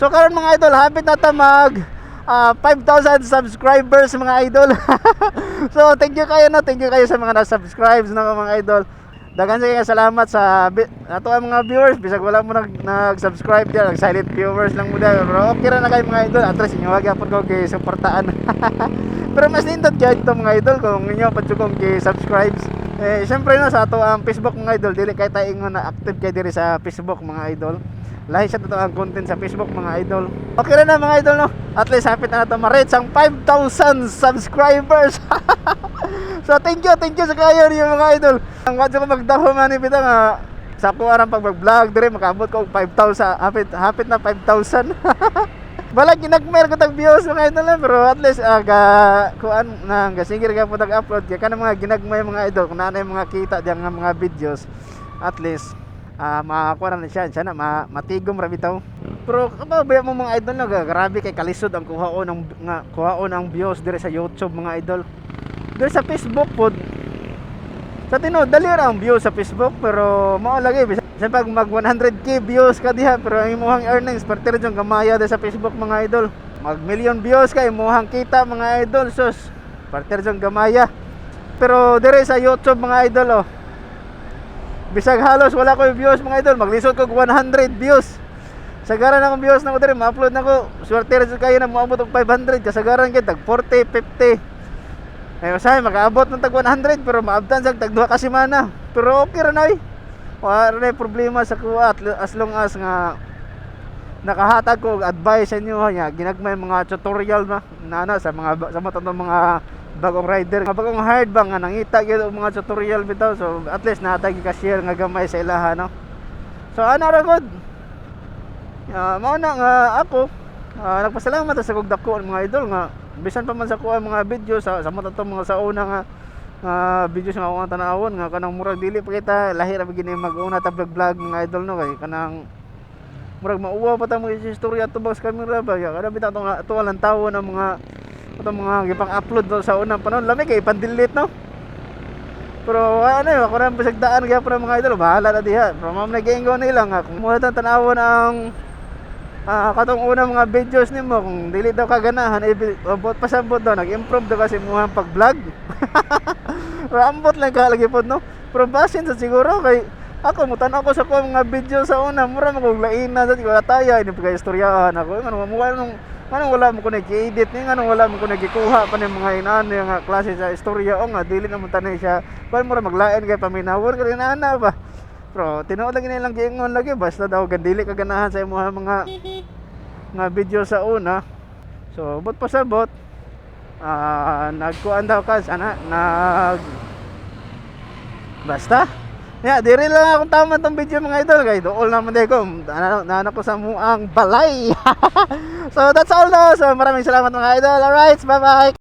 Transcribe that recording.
So karon, mga idol, hapit na ta mag 5,000 subscribers, mga idol. So thank you kayo, no, thank you kayo sa mga na-subscribes na mga idol. Daghan sa kayo salamat sa ato ang mga viewers bisag wala mo nag-subscribe diyan, nag silent viewers lang mo diyan. Pero okay ra na kayo, mga idol. At least inyo gyapon ko kay suportaan. Pero mas nindot kay ito, mga idol, kung inyo pa kong kay subscribes. Eh syempre, no, sa ato ang Facebook, mga idol, dili kay tayo ingon na active kay diri sa Facebook, mga idol. Lahi sa totoo ang content sa Facebook, mga idol. Okay ra na, mga idol, no. At least hapit na nato ma-reach ang 5,000 subscribers. So thank you sa kayo niyo, mga idol. Ang wadyo ko magdaho man ni bitaw nga sa ako arang pag vlog dire makaabot ko og 5,000, hapit hapit na 5,000. Wala ginagmer ko tag views, mga idol, eh, pero at least ga kuan na ga sige ra po tag upload kay kanang mga ginagmay, mga idol, kung naa mga kita diyan nga mga videos, at least makakuha na siya siya na matigom ra bitaw. Pero kabaw ba mo, mga idol, na grabe kay kalisod ang kuhaon ang nga kuhaon ang views dire sa YouTube, mga idol. Dire sa Facebook pod, sa tinuod, dali ra ang views sa Facebook, pero mao lagi bisan pag mag 100K views ka diha, pero ang imong earnings parte ra jud gamaya sa Facebook, mga idol. Mag million views ka, imong kita, mga idol, sus, parte ra jud gamaya. Pero dire sa YouTube, mga idol, oh, bisag halos wala ko views, mga idol, maglisod ko 100 views. Sagaran akong views na ko dire, ma-upload na ko, swerte ra jud kayo na moabot og 500. Kasagaran kay tag 40, 50. Ay, usahay makaabot ng tag 100, pero maabtan sa tag 2 ka semana. Pero okay ra na, oy. Wala ra problema sa kuha as long as nga nakahatag ko og advice sa inyo nya ginagmay mga tutorial na nana sa mga sa mga mga bagong rider, mga bagong hired ba nga nangita gyud og mga tutorial bitaw. So at least nahatag ka share nga gamay sa ilaha, no. So ana ra gud. Mao na nga ako nagpasalamat sa kog dako, mga idol, nga bisan pa man sa kuha mga video sa mga to mga sa una nga nga videos nga akong tanawon nga kanang murag dili pa kita lahi ra gini mag-una ta vlog vlog, mga idol, no, kay kanang murag mauwaw pa ta mga istorya tubag sa camera ba ya. Kada bitaw tong ato lang tawo ng mga atong mga gipang-upload do sa unang panahon, lami kay ipan-delete, no. Pero ano yun, ako na bisag daan gyapon, mga idol, bahala na diha. Pero ma'am, nag-iingon nila nga kung muna tang tanawon ang katong unang mga videos nimo, kung dili daw ka ganahan eh, abot pasabot daw nag-improve daw kasi imong pag-vlog. Pero ambot lang ka lagi pod, no. Pero basin sa siguro kay ako mutan-aw ko sa kuha mga video sa una, mura man kog laina sa wala taya ini pagka istoryahan ako ngano mo nung nganong wala mo ko nag-edit ni, nganong wala mo ko nagikuha pa ni mga inano nga klase sa istorya o nga dili naman tanay siya kuan, mura maglain kay paminawon kay inana ba. Pero tinuod lang nilang giingon lagi, basta daw gandili ka ganahan sa imong mga nga video sa una. So bot pasabot nagkuan daw ka ana nag basta. Ya, diri lang akong tama tong video, mga idol, kay dool naman di ko. Nana ko sa muang balay. So that's all, no. So maraming salamat, mga idol. Alright, bye-bye.